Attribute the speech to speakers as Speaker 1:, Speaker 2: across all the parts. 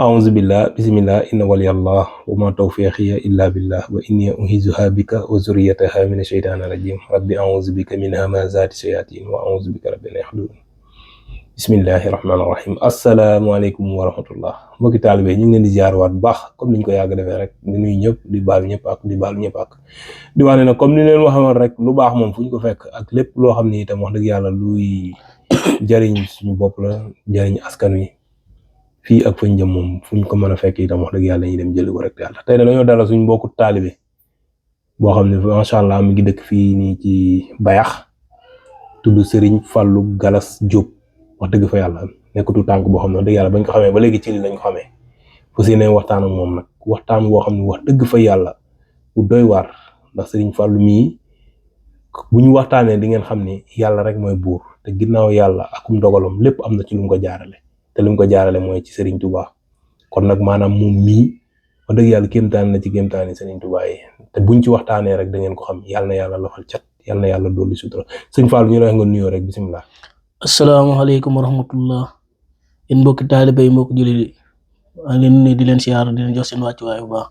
Speaker 1: a'uuzu billah bismillah inna waliyallah wa ma tawfiqiya illa billah wa inni u'iizuha bika wa zurriyataha mina shaytaani rajim rabbi a'uuzu bika min hamazaati shayatin wa a'uuzu bika rabbi an yahdurun. Bismillahi rahmaani rahim. Asalaamaaleykum wa rahmatullah. Mbokki taalibe ñu ngi leen di ziar waat bu baax comme niñ ko yàgg defee rek di nuyu ñëpp di baalu ñëpp ak di baalu ñëpp ak di wax ne nag comme ni leen waxoon rek lu baax moom fu ñu ko fekk ak lépp loo xam ne itam wax dëgg yàlla luy jariñ suñu bopp la jariñ askan wi fii ak fañ jëm moom fu ñu ko mën a fekk itam wax dëgg yàlla ñu dem jëli ko rek yàlla. Tey dañoo dalal suñu mbokku taalibe boo xam ne macha allah mi ngi dëkk fii nii ci Bayax tudd Serigne Fallou Galas Diop. wax dëgg fa yàlla nekkatu tànk boo xam ne wax dëgg yàlla bañ ko xamee ba léegi ci li lañ ko xamee fu si ne waxtaan ak moom nag waxtaan boo xam ne wax dëgg fa yàlla bu doy waar ndax Serigne Fallou mii bu ñu waxtaanee di ngeen xam ni yàlla rek mooy buur te ginnaaw yàlla akum dogalam lépp am na ci lu mu ko jaarale te lu mu ko jaarale mooy ci Serigne Touba kon nag maanaam moom mii wax dëgg yàlla kéemtaan na ci kéemtaani Serigne Touba yi te buñ ci waxtaanee rek da ngeen ko xam yàlla na yàlla lafal cat yàlla na yàlla dolli sutura sëñ Fallou ñu lay nga nuyoo rek bisimilah.
Speaker 2: asalaamaaleykum wa rahmatullah yéen mbokki taalibe yi mbokki jullit yi maa ngi leen nuyu di leen siyaar di leen jox seen wàccuwaay bu baax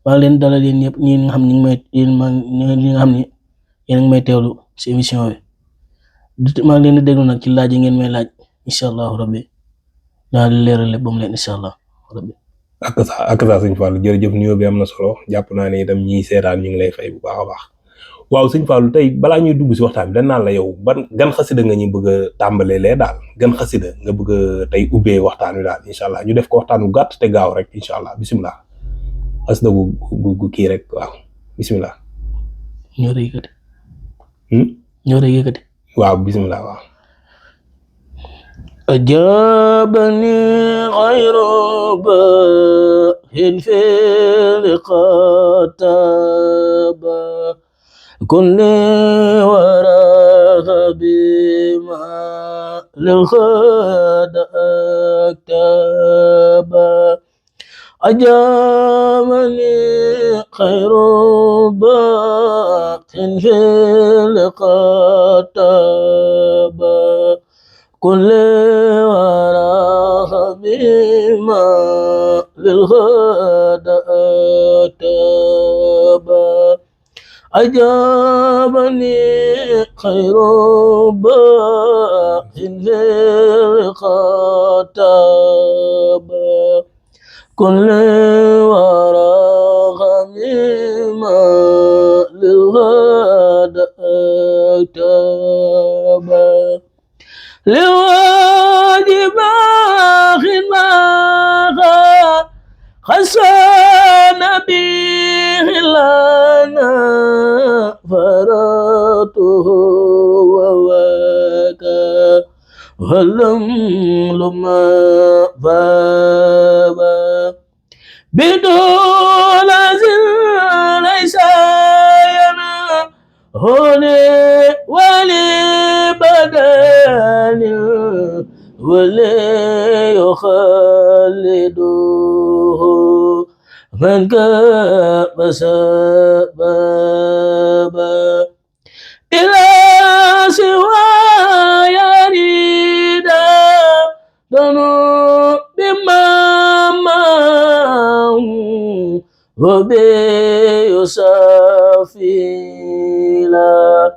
Speaker 2: maa ngi leen dalal yéen ñëpp ñi nga xam ne ñi nga xam ne yéen a ngi may teewlu si émission bi maa ngi leen di déglu nag ci laaj yi ngeen may laaj incha allahu rabbi naa di leeral lépp ba mu leen incha allah rabbi.
Speaker 1: ak saa sëñ Fallou jërëjëf nuyoo bi am na solo jàpp naa ne itam ñiy seetaan ñu ngi lay fay bu baax a baax. waaw sëñ Fallou tey balaa ñuy dugg si waxtaan bi dañ naan la yow gan xasida nga ñu bëgg a tàmbalee lee daal gan xasida nga bëgg a tey ubbee waxtaan wi daal incha allah ñu def ko waxtaan wu gàtt te gaaw rek incha allah bisimilah xasida gu kii rek waaw bisimilah.
Speaker 2: ñoo rëy yëkkati.
Speaker 1: waaw bisimilah waaw.
Speaker 2: أجابني غير باهٍ في الخطاب كل وراء بما للخد أكتاب أجابني خير باق في الخطاب كل وراء بما للخد أكتاب أجابني خير باق في الخطاب كل وراء مما للغد أكتاب لواجب خدمة خسان به لنا فرته وواكا ولم لما بابا بدون زل ليس ينا هنا ولي بدن ولا يخلده من كاب سبابا إلى سوى يريدا دنو بما معه وبيصافيلا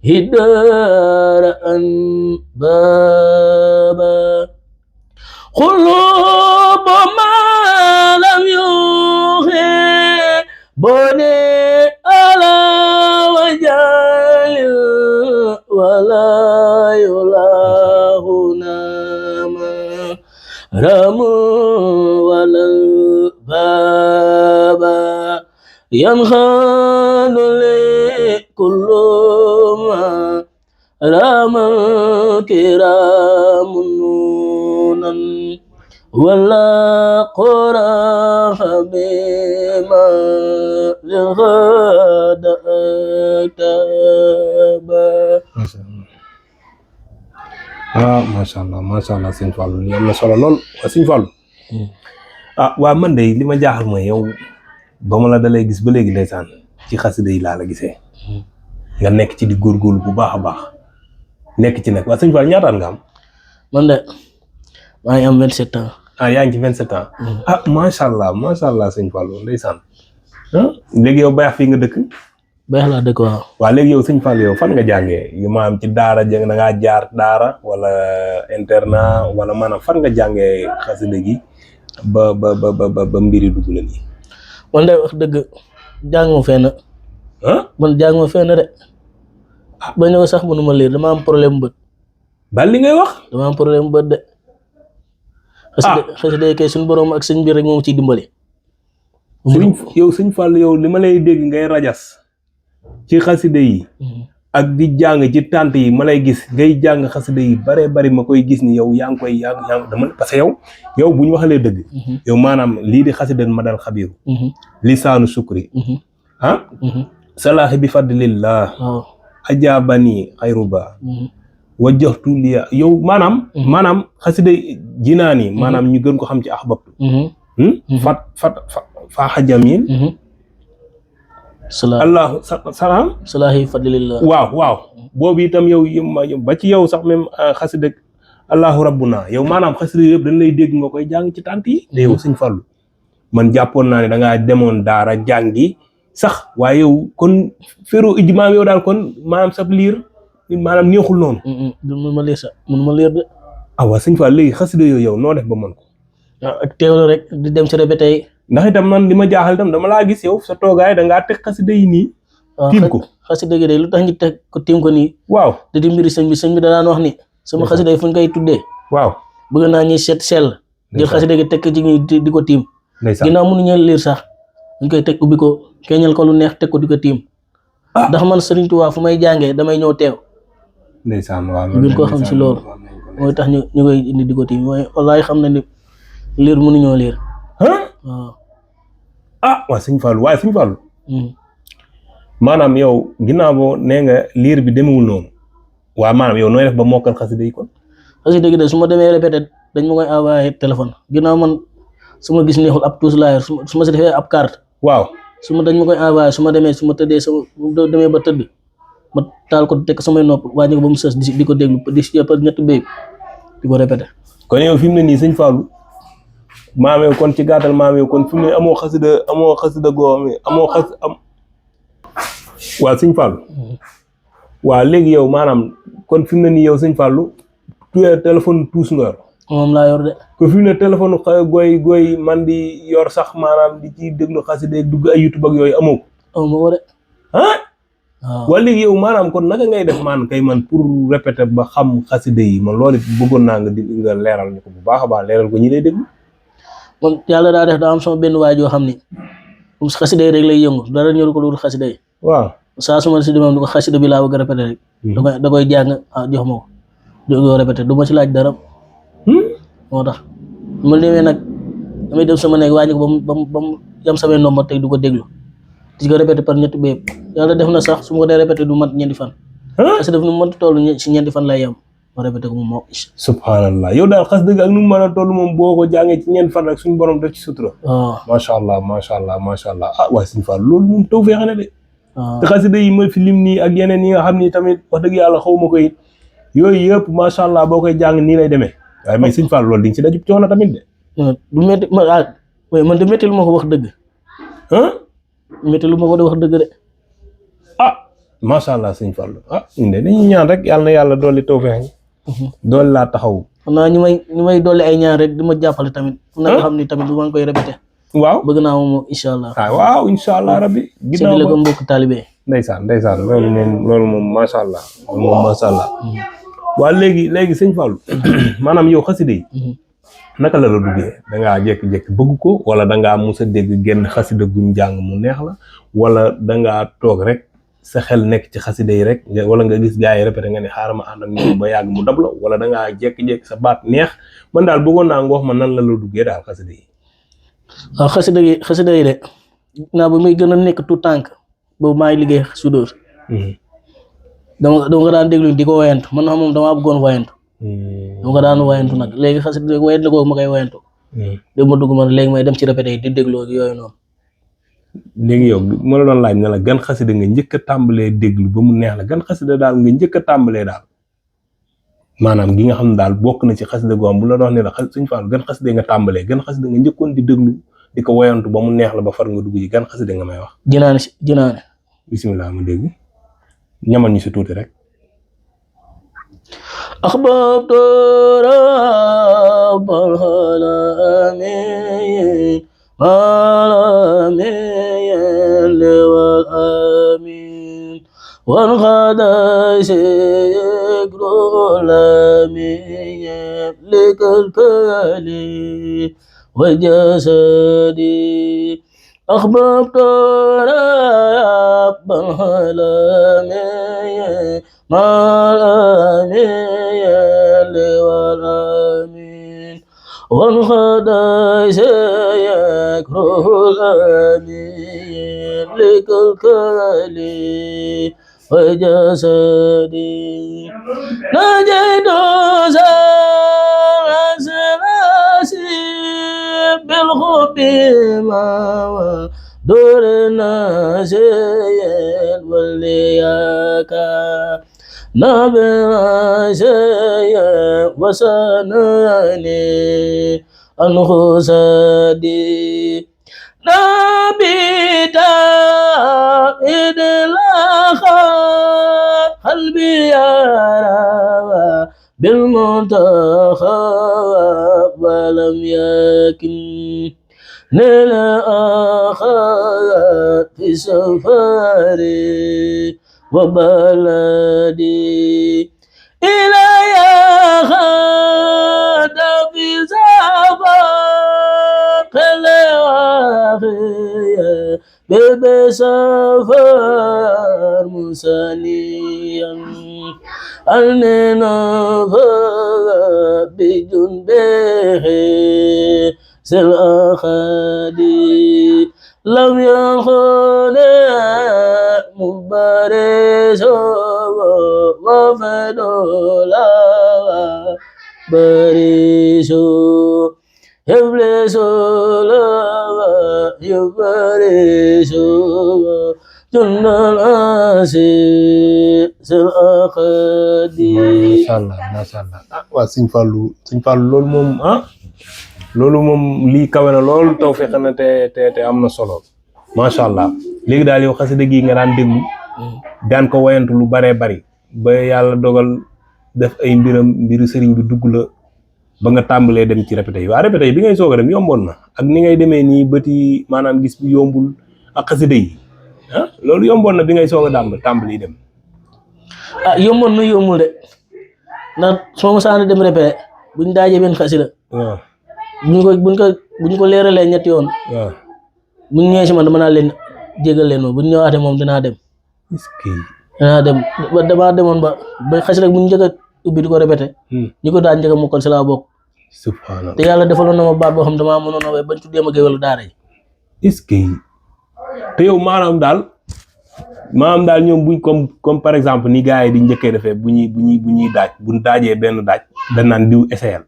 Speaker 2: هدار أنبابا قلوب ما لم يوهي بني على وجال ولا يلاهنا ما رم ولا البابا ينخال لكل ما رام كرام نونا ولا قرى بما لغد أكتابا.
Speaker 1: macha allah sëñ Fallou li am na solo lool sëñ Fallou. waa man de li ma jaaxal mooy yow ba ma la dalay gis ba léegi ndeysaan ci xasida yi laa la gisee nga nekk ci di góorgóorlu bu baax a baax nekk ci nag waa sëñ Fallou ñaataan nga am.
Speaker 2: man de maa ngi am 27 ans.
Speaker 1: yaa ngi ci 27 ans. macha allah sëñ Fallou ndeysaan. léegi yow Bayax fii nga dëkk.
Speaker 2: Bayax laa dëkk waaw.
Speaker 1: waaw léegi yow sëñ Fallou yow fan nga jàngee yu ma am ci daara jàng da ngaa jaar daara wala internat wala maanaam fan nga jàngee xasida gi ba mbiri dugg la nii.
Speaker 2: man de wax dëgg jànguma fenn. man jànguma fenn de. ba ñëw sax mënuma lire dama am problème bët.
Speaker 1: bal li ngay wax.
Speaker 2: dama am problème bët de. xasida yi kay suñu borom ak sëñ bi rek moom ciy dimbali.
Speaker 1: yow sëñ Fall yow li ma lay dégg ngay rajas ci xasida yi ak di jàng ci tànt yi ma lay gis ngay jàng xasida yi bare bari ma koy gis ni yow yaa ngi koy yaa dama parce que yow bu ñu waxalee dëgg yow maanaam lii di xasida ma dal xabiiru lisaanu sukri salaahi bi fadlillah ajaabani xayruba wajjahtu liya yow maanaam xasida jinaani maanaam ñu gën ko xam ci ahbabtu faaxa jamil allahu salaam
Speaker 2: salaahi fadlillah
Speaker 1: waaw boobu itam yow ba ci yow sax même xasida allahu rabbuna yow maanaam xasida yëpp dañ lay dégg nga koy jàng ci tànt yi te yow sëñ Fallu man jàppoon naa ne da ngaa demoon daara jàngi sax waaye yow kon féro ijmaam yow daal kon maanaam sab liir maanaam neexul noonu
Speaker 2: mun ma liir sax mun ma liir de
Speaker 1: waaw sëñ Fall léegi xasida yooyu yow noo def ba mën ko
Speaker 2: waaw ak teewlu rek di dem ci répété yi
Speaker 1: ndax itam man li ma jaaxal itam dama laa gis yow sa toogaay da ngaa teg xasida yi nii tiim ko
Speaker 2: xasida gi de lu tax ñu teg ko tiim ko nii
Speaker 1: waaw
Speaker 2: da di mbiri sëñ bi da daan wax ni sama xasida yi fu ñu koy tuddee
Speaker 1: waaw
Speaker 2: bëgg naa ñuy seet sell jël xasida gi teg ci di ko tiim ginnaaw mënuñu liir sax dañ koy teg ubbi ko keñal ko lu neex teg ko di ko tiim ndax man Sëriñ Tuubaa fu may jàngee damay ñëw teew
Speaker 1: ndeysaan waaw
Speaker 2: gën koo xam si loolu mooy tax ñu koy indi di ko tiim mooy wallaay xam na ni liir mënuñoo liir waaw
Speaker 1: waaw sëñ Fallou waaye sëñ Fallou maanaam yow ginnaaw boo nee nga liir bi demewul noonu waaw maanaam yow nooy def ba mokkal xasida yi kon
Speaker 2: xasida gi de su ma demee répété dañ ma koy envoyé téléphone ginnaaw man su ma gis neexul ab tuus laa yor su ma si defee ab carte
Speaker 1: waaw
Speaker 2: dañ ma koy envoyé su ma demee su ma tëddee demee ba tëdd ma taal ko teg samay nopp wàññi ko ba mu sës di ko déglu di si jàppal ñetti béy di ko répété
Speaker 1: kon yow fi mu ne nii sëñ Fallou maam yow kon ci gàttal maam yow kon fi mu ne amoo xasida goo am waaw sëñ Fallou waaw léegi yow maanaam kon fi mu ne nii yow sëñ Fallou téléphone tuus nga yor
Speaker 2: moom laa yor de
Speaker 1: ko fi mu ne téléphone gooy man di yor sax maanaam di ci déglu xasida dugg ay YouTube ak yooyu amoo
Speaker 2: ko ma ko de
Speaker 1: waaw léegi yow maanaam kon naka ngay def man pour répéter ba xam xasida yi man loolu bëggoon naa nga leeral ñu ko bu baax a baax leeral ko ñi lay déglu
Speaker 2: man yàlla daa def daa am sama benn waay joo xam ni moom xasida yi rek lay yëngu dara ñëru ko lu xasida yi waaw saa su ma si demee du ko xasida bi laa bëgg a répété rek da koy jàng jox ma ko di ko répété du ma ci laaj dara moo tax ma demee nag damay dem sama nekk wàññi ko ba mu yam samay nombre teg du ko déglu di ko répété par ñetti béyëb yàlla def na sax su ma ko dee répété du mat ñeenti fan xasida bi nu mu mënti toll si ñeenti fan lay yam ma répété ko moom
Speaker 1: subhanallah yow daal xas dëgg ak nu mu mën a toll moom boo ko jàngee ci ñeent fan rek suñu borom def ci sutura macha allah waaye suñu Fall loolu moom taw feexe na de te xasida yi ma fi lim nii ak yeneen yi nga xam ni tamit wax dëgg yàlla xaw ma ko it yooyu yëpp macha allah boo koy jàng nii lay demee waaye mais suñu Fall loolu di nga si dajub coono tamit de
Speaker 2: du métti man de métti lu ma ko wax dëgg métti lu ma ko de wax dëgg de
Speaker 1: macha allah sëñ Fall ñun de dañuy ñaan rek yàlla na yàlla dolli taw feexe doole laa taxaw
Speaker 2: xam naa ñu may dolli ay ñaan rek di ma jàppale tamit fu nga xam ni tamit lu ma ngi koy répété
Speaker 1: waaw
Speaker 2: bëgg naa moom incha allah
Speaker 1: waaw incha allah rabbi
Speaker 2: ginnaaw la ko mbokk taalibe
Speaker 1: ndeysaan loolu moom macha allah waaw léegi sëñ Fall maanaam yow xasida yi naka la duggee da ngaa jékki-jékki bëgg ko wala da ngaa mus a dégg genn xasida guñ jàng mu neex la wala da ngaa toog rek sa xel nekk ci xasida yi rek wala nga gis gars yi répété nga ne xaaral ma ànd ak ñoom ba yàgg mu dab la wala da ngaa jékki-jékki sa baat neex man daal bëggoon naa nga wax ma nan la duggee daal xasida yi.
Speaker 2: waaw xasida yi de naa ba muy gën a nekk tout tànk boobu maa ngi liggéey sudóor dama nga daan déglu di ko wayantu man na moom damaa bëggoon wayantu dama nga daan wayantu nag léegi xasida wayant la ko ma koy wayantu dégg ma dugg man léegi may dem ci répété yi di dégloo ak yooyu noonu.
Speaker 1: léegi yow ma la doon laaj ne la gan xasida nga njëkk a tàmbalee déglu ba mu neex la gan xasida daal nga njëkk a tàmbalee daal maanaam gi nga xam ne daal bokk na ci xasida goo xam bu la doon ne la Sëñ Fallu gën xasida nga tàmbalee gën xasida nga njëkkoon di déglu di ko woyantu ba mu neex la ba far nga dugg ci gën xasida nga may wax.
Speaker 2: Jinaane.
Speaker 1: bismillah mu dégg ñamal ñu si tuuti rek.
Speaker 2: أحببت رب العالمين العالمين والآمين والغدا شكر العالمين لك الكلي وجسدي أحببت رب العالمين الآمين والآمين والغدا سيكره الآمين لك الكلي وجسدي نجد سلاسي بالحب ما دورنا شيئا ولياك نبنا شيئا وسناني أنخسدي نبيتا إذ لخا قلبي يرى بالمنتخى ولم يكن للآخر في سفري وبلدي إلى يخد في زفاق الواخية بسفر مسليا أننا بجنبه سلأخدي لم يكن مبارز وفدولا بارز إبليس لا يبارز جن الأسي سلأخدي.
Speaker 1: ما شاء الله waa Sëñ Fallu loolu moom loolu moom lii kawe na loolu tawfeex na te am na solo macha allah. léegi daal yow xasida gi nga daan déglu daan ko wayantu lu baree bari ba yàlla dogal def ay mbiru sëriñ bi dugg la ba nga tàmbalee dem ci répété yi. waa répété yi bi ngay soog a dem yomboon na ak ni ngay demee nii bëti maanaam gis bi yombul ak xasida yi loolu yomboon na bi ngay soog a tàmbali dem.
Speaker 2: yomboon na yombul de ndax soo ma saana dem répété buñ daajee benn xasida
Speaker 1: waaw
Speaker 2: buñ ko leeralee ñetti yoon.
Speaker 1: waaw
Speaker 2: buñ ñëwee si man dama naa leen jégal leen ma buñ ñëwaatee moom dinaa dem.
Speaker 1: est-ce que
Speaker 2: dinaa dem ba damaa demoon ba xasida buñ njëkk a ubbi di ko répété. ñu ko daan njëkk a mokkal si laa bokk.
Speaker 1: subhanallah
Speaker 2: te yàlla defaloon na ma baat boo xam damaa mënoon a way bañ tuddee ma géwélu daara yi.
Speaker 1: est-ce que te yow maanaam daal ñoom buñ comme par exemple ni gars yi di njëkkee defee bu ñuy daaj buñ daajee benn daaj dañ naan diw essayal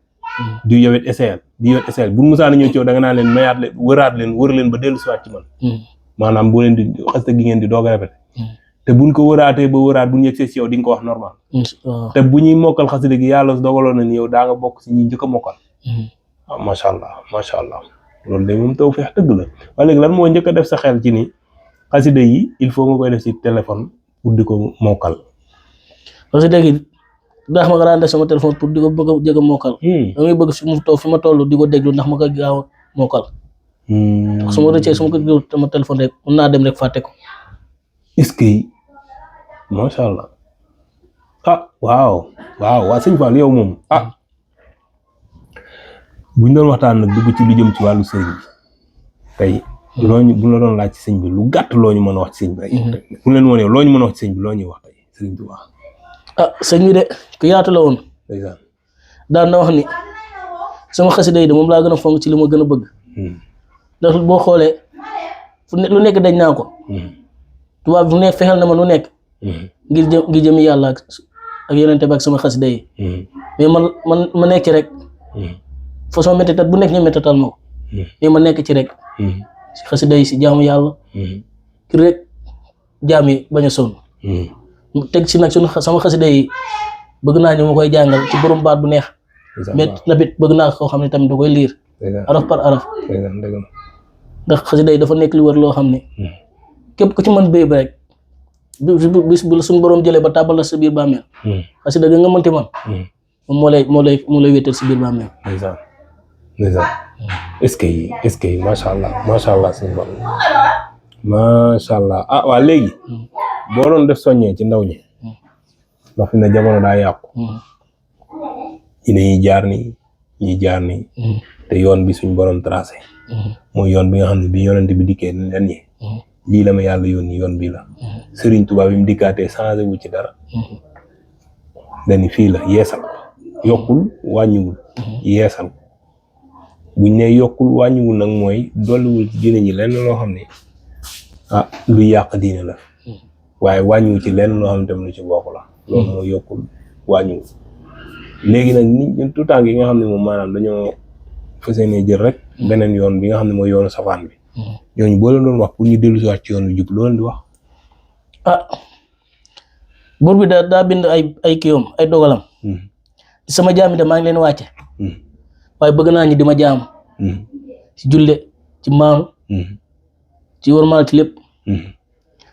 Speaker 1: diw yowet essayal bu musaana ñëw ci yow da nga naan leen mayaat leen wër leen ba dellu siwaat ci man maanaam boo leen di xasta gi ngeen di doog a répété te buñ ko wëraatee ba wëraat buñ yegsee si yow di nga ko wax normal te bu ñuy mokkal xasida gi yàlla dogaloon na ni yow daa nga bokk si ñi njëkk a mokkal macha allah loolu de moom tawfeex dëgg la. waaye léegi lan moo njëkk a def sa xel ci ni xasida yi il faut nga koy def ci téléphone pour di ko mokkal.
Speaker 2: xasida gi ndax ma ko daan def sama téléphone pour di ko bëgg a jëg a mokkal. damay bëgg fi mu toog fi ma toll di ko déglu ndax ma ko gaaw a mokkal. su ma rëccee su ma ko déglu sama téléphone rek mën naa dem rek fàtte ko.
Speaker 1: est-ce que macha allah waaw waa Sëñ Fall yow moom buñ doon waxtaan nag dugg ci lu jëm ci wàllu sëriñ bi tey bu la doon laaj ci sëñ bi lu gàtt loo ñu mën a wax ci sëñ bi rek bu leen woon yow loo ñu mën a wax ci sëñ bi loo ñuy wax tey sëriñ bi wax
Speaker 2: sëñ bi de ku yaatu la woon daan na wax ni sama xasida yi de moom laa gën a fonk ci li ma gën a bëgg ndax boo xoolee lu nekk dañ naa ko tubaab bu nekk fexeel na ma lu nekk ngir jëmi yàlla ak yonente bi ak sama xasida yi mais man ma nekk ci rek façon mététat bu nekk ñu mététal ma ko mais ma nekk ci rek si xasida yi si jaamu yàlla ki rek jaam yi bañ a sonn teg si nag sama xasida yi bëgg naa ñu ma koy jàngal ci borom baat bu neex mais tamit bëgg naa koo xam ne tamit da koy liir araf par araf ndax xasida yi dafa nekk lu wër loo xam ne képp ku ci mën béy ba rek bis bu la suñu borom jëlee ba tàbbal la sa biir bàmmeel xasida ga nga mënti man moom moo lay wéetal si biir bàmmeel
Speaker 1: ndeysaan est-ce que macha allah suñu borom macha allah ah waa léegi boo doon def soññee ci ndaw ñi ndax fi ne jamono daa yàqu ñi dañuy jaar nii te yoon bi suñ borom tracé mooy yoon bi nga xam ne bi yonent bi dikkee leen ñi lii la ma yàlla yónni yoon bii la Serigne Touba bi mu dikkaatee changé wu ci dara dani fii la yeesal yokkul wàññiwul yeesal buñ ne yokkul wàññiwul nag mooy dolliwul ci diine ñi lenn loo xam ne lu yàq diine la waaye wàññiwu ci lenn loo xam ne tam lu ci bokk la loolu mooy yokkul wàññiwul léegi nag ñun tout temps yi nga xam ne moom maanaam dañoo fas yéene jël rek beneen yoon bi nga xam ne mooy yoonu safaan bi ñooñu boo leen doon wax pour ñu dellu si waat ci yoon bi jub loo leen di wax
Speaker 2: buur bi daa bind ay kiiwam ay dogalam sama jaam de maa ngi leen wàcce waaye bëgg naa ñi di ma jaam ci julle ci maanu ci wormaal ci lépp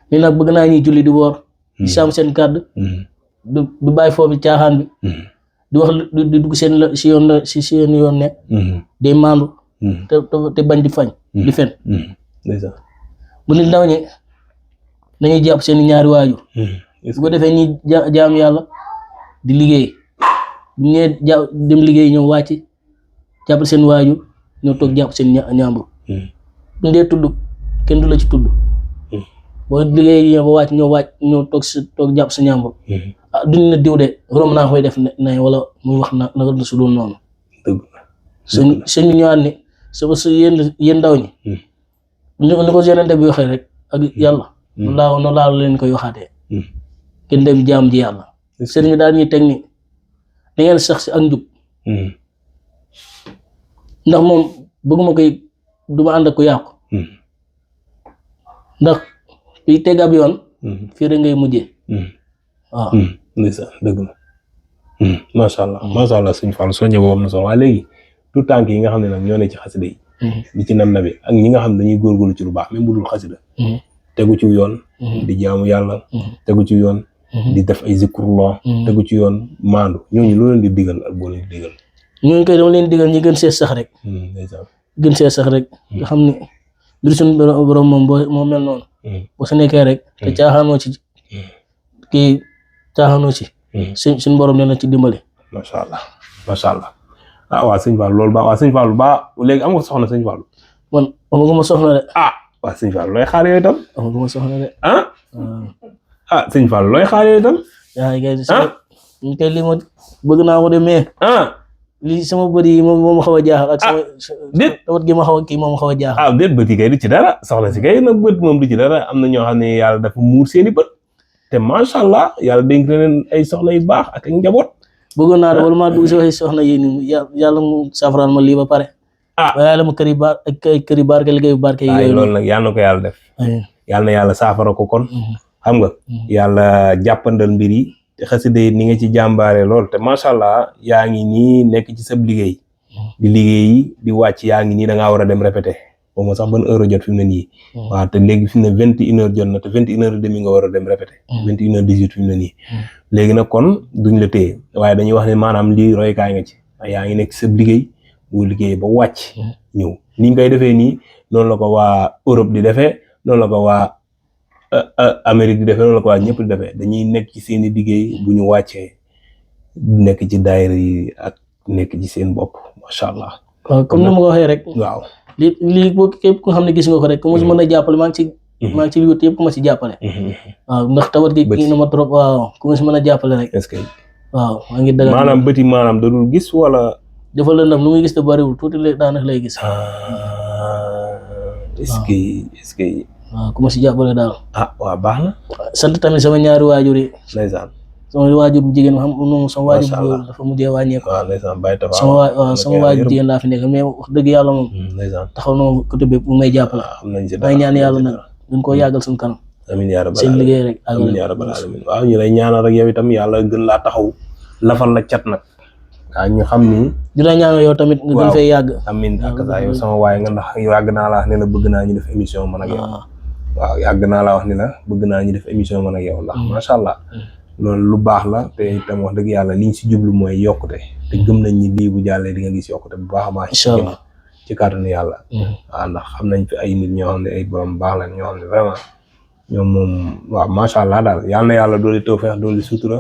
Speaker 2: nii nag bëgg naa ñuy julli di woor di sàmm seen kàddu du bàyyi foofu caaxaan bi di wax di dugg seen yoon ne day maandu te bañ di fañ di fen bu nit ndaw ñi nañuy jàpp seen ñaari waajur bu ko defee ñi jaam yàlla di liggéey bu ñee dem liggéey ñëw wàcc jàppal seen waajur ñoo toog jàpp seen ñaambur bu dee tudd kenn du la ci tudd boo liggéey ñëw ba wàcc ñëw toog jàpp sa ñaambur duñ na diw de rom naa koy def ne wala muy wax na la su doon noonu sëñ bi ñëwaat ni sa yéen ndaw ñi ni ko yonent bi waxee rek ak yàlla noonu laa leen koy waxaatee kenn dem jaam ji yàlla sëriñ bi daal ñuy teg ni da ngeen sax si ak njub ndax moom bëgguma koy duma ànd ak ku yàqu ndax fii teg ab yoon fii rek ngay mujjee waaw
Speaker 1: ndeysaan dëgg la macha allah suñu Fall soññe boobu am na solo waaye léegi tout tànk yi nga xam ne nag ñoo ne ci xasida yi di ci nam nabi ak ñi nga xam ne dañuy góorgóorlu ci lu baax même bu dul xasida tegu ci yoon di jaamu yàlla tegu ci yoon di def ay zikrullah tegu ci yoon maandu ñooñu loo leen di digal ak boo leen di digal
Speaker 2: ñooñu koy dama leen digal ñi gën see sax rek nga xam ne mbir suñu borom moom moo mel noonu boo sa nekkee rek te caaxaanoo ci suñ borom nee na ci dimbali
Speaker 1: macha allah waa sëñ Fall loolu waa sëñ Fall léegi am nga soxna sëñ Fall
Speaker 2: man amaguma soxna de
Speaker 1: waa sëñ Fall looy xaar yooyu tam
Speaker 2: amaguma soxna de
Speaker 1: sëñ Fall looy xaar yooyu tam
Speaker 2: yaa ngi ñu koy lii ma bëgg naa ko de mais lii sama bët yi moom xaw a jaaxal ak sama
Speaker 1: déet
Speaker 2: tawat gi ma xaw a kii moom xaw a jaaxal
Speaker 1: déet bët yi kay du ci dara soxna si kay nag bët moom du ci dara am na ñoo xam ne yàlla dafa muur seeni bët te macha allah yàlla dénk na leen ay soxna yu baax ak njaboot
Speaker 2: bëggoon naa de wala maa dugg si waxi soxna yi nii yàlla mu saafaraal ma lii ba pare waaye yàlla ma këri barke liggéey barke yi yooyu
Speaker 1: loolu nag yàlla na ko yàlla def yàlla na yàlla saafara ko kon xam nga yàlla jàppandal mbir yi te xasida yi ni nga ci jàmbaare lool te macha allah yaa ngi nii nekk ci sab liggéey di liggéey di wàcc yaa ngi nii da ngaa war a dem répété boo ma sax ban heure jot fi mu ne nii waaw te léegi fi mu ne 21h jot na te 21h30 nga war a dem répété 21h18 fi mu ne nii léegi nag kon duñ la téye waaye dañuy wax ne maanaam lii roykaay nga ci yaa ngi nekk ci sab liggéey boo liggéey ba wàcc ñëw ni nga koy defee nii noonu la ko waa Europe di defee noonu la ko waa Amérique di defee noonu la ko waa ñëpp di defee dañuy nekk ci seen i liggéey bu ñu wàccee nekk ci daayira yi ak nekk ci seen bopp macha allah.
Speaker 2: waaw comme ni ma ko waxee rek.
Speaker 1: waaw
Speaker 2: lii boo képp ku xam ne gis nga ko rek ku ma si mën a jàppale maa ngi ci wut yëpp ku ma si jàppale. waaw ndax tawat gi kii na ma trop waaw ku ma si mën a jàppale rek.
Speaker 1: est-ce que
Speaker 2: waaw maa ngi dagal
Speaker 1: maanaam bëti maanaam da dul gis wala.
Speaker 2: dafa lëndam lu muy gis te bariwul tuuti daanaka lay gis.
Speaker 1: est-ce que.
Speaker 2: waaw ku ma si jàppale daal.
Speaker 1: waaw baax na.
Speaker 2: sant tamit sama ñaari waajur yi.
Speaker 1: ndeysaan.
Speaker 2: sama waajur bu jigéen sama waajur bu góor dafa mujjee wàññeeku.
Speaker 1: waaw ndeysaan bàyyi tabax
Speaker 2: sama waajur jigéen laa fi nekk mais wax dëgg yàlla moom.
Speaker 1: ndeysaan
Speaker 2: taxaw na ma côté bépp bu may jàppale. may ñaan yàlla nag dañ koo yàggal suñu kanam.
Speaker 1: amiin yaa rabbal
Speaker 2: seen liggéey rek.
Speaker 1: amiin yaa rabbal alamin waaw ñu lay ñaanal rek yow itam yàlla gën laa taxaw lafal la cat nag waaw ñu xam ni
Speaker 2: dina ñaanal yow tamit nga gën fee yàgg.
Speaker 1: amin ak saa yow sama waaye nga ndax yàgg naa la wax ne la bëgg naa ñu def émission man ak yow waaw yàgg naa la wax ni la bëgg naa ñu def émission man ak yow ndax macha allah loolu lu baax la te itam wax dëgg yàlla liñ si jublu mooy yokkute te gëm nañ ni lii bu jàllee di nga gis yokkute bu baax a baax
Speaker 2: inshallah
Speaker 1: ci kàttanu yàlla waaw ndax xam nañ fi ay nit ñoo xam ne ay borom baax lañ ñoo xam ne vraiment ñoom moom waaw macha allah daal yal na yàlla dooli tawfeex dooli sutura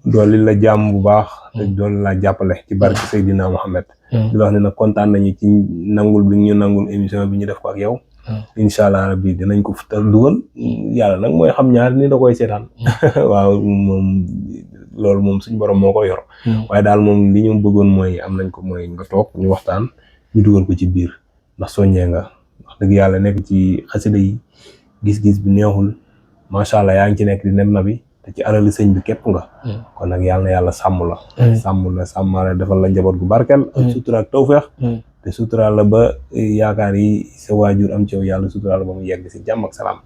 Speaker 1: dooli la jàmm bu baax te dooli la jàppale ci barke Seydina Mohamed di la wax ne nag kontaan nañu ci nangul bi ñu nangul émission bi ñu def ko ak yow incha allah rabbi dinañ ko futal dugal yàlla nag mooy xam ñaar ni da koy seetaan waaw moom loolu moom suñ borom moo ko yor waaye daal moom li ñu bëggoon mooy am nañ ko mooy nga toog ñu waxtaan ñu dugal ko ci biir ndax soññee nga wax dëgg yàlla nekk ci xasida yi gis-gis bi neexul macha allah yaa ngi ci nekk di nem na bi te ci alali sëñ bi képp nga kon nag yàlla na yàlla sàmm la sàmmale defal la njaboot gu barkeel ak sutura ak tawfeex te sutura la ba yaakaar yi sa waajur am ci yow yàlla sutura la ba mu yegg si jàmm ak salaam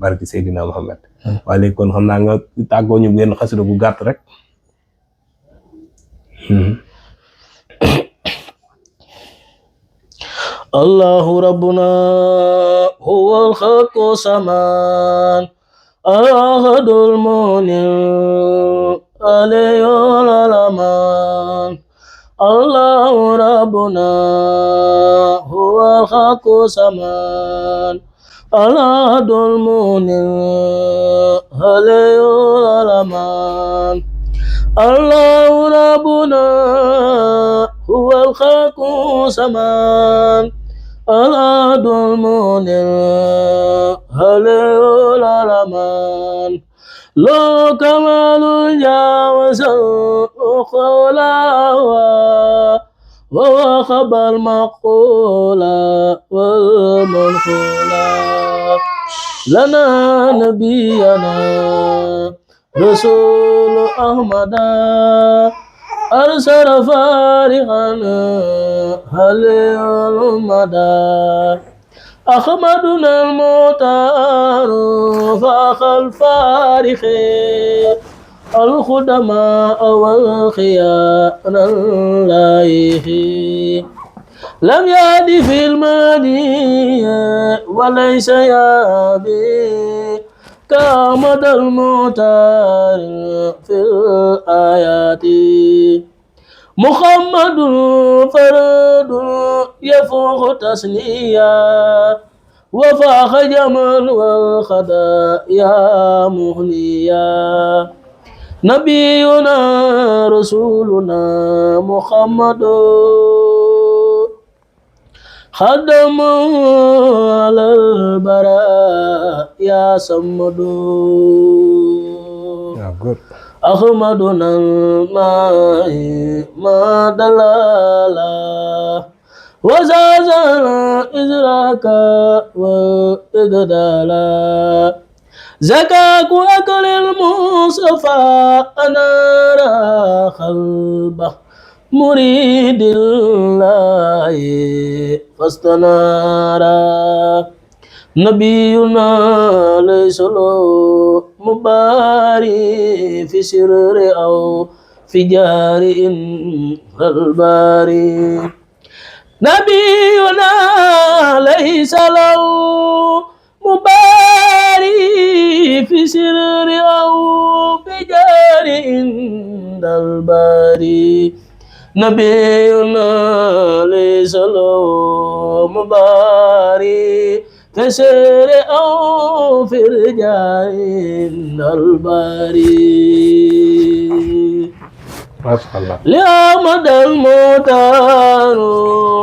Speaker 1: barki Seydina Mohamed waaye léegi kon xam naa nga tàggoo ñu benn xasida bu gàtt rek
Speaker 2: Allahu rabbuna huwal khalqu saman ahadul munir aliyul alaman Allahu rabbuna huwal khalqu saman ahadul munir aliyul alaman Allahu rabbuna huwal khalqu saman الأحد المنير هليل الأمان لو كمال جاوز الأخلا ووخب المقولا والمنقولا لنا نبينا رسول أحمد أرسل فارغا هليل المدى أحمدنا المختار فاخ الفارخ الخدماء والخيار اللايخ لم يأت في الماضي وليس يابي كامد المختار في الآيات محمد فرد يفوق تسنيا وفاق جمال والخدايا مهنيا نبينا رسولنا محمد خدم على البراء يا صمد أحمدنا الماء ما دلالا وزازا إزراكا وإقدالا زكاك أكل المصطفى أنار قلبه مريد الله فاستنارا نبينا ليس له مباري في سر أو في جار الباري نبينا ليس له مباري في سر أو في جار الباري نبينا ليس له مباري فسر أو في رجال الباري
Speaker 1: ما شاء الله
Speaker 2: لأحمد المختار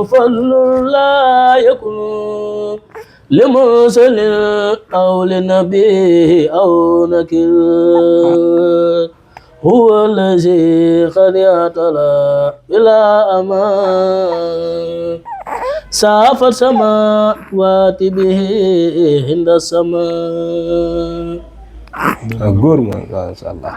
Speaker 2: فضل لا يكون لمرسل أو لنبي أو نكير هو الذي قد يعتلى بلا أمان سافر سماوات به عند السماء
Speaker 1: góor ma insha Allah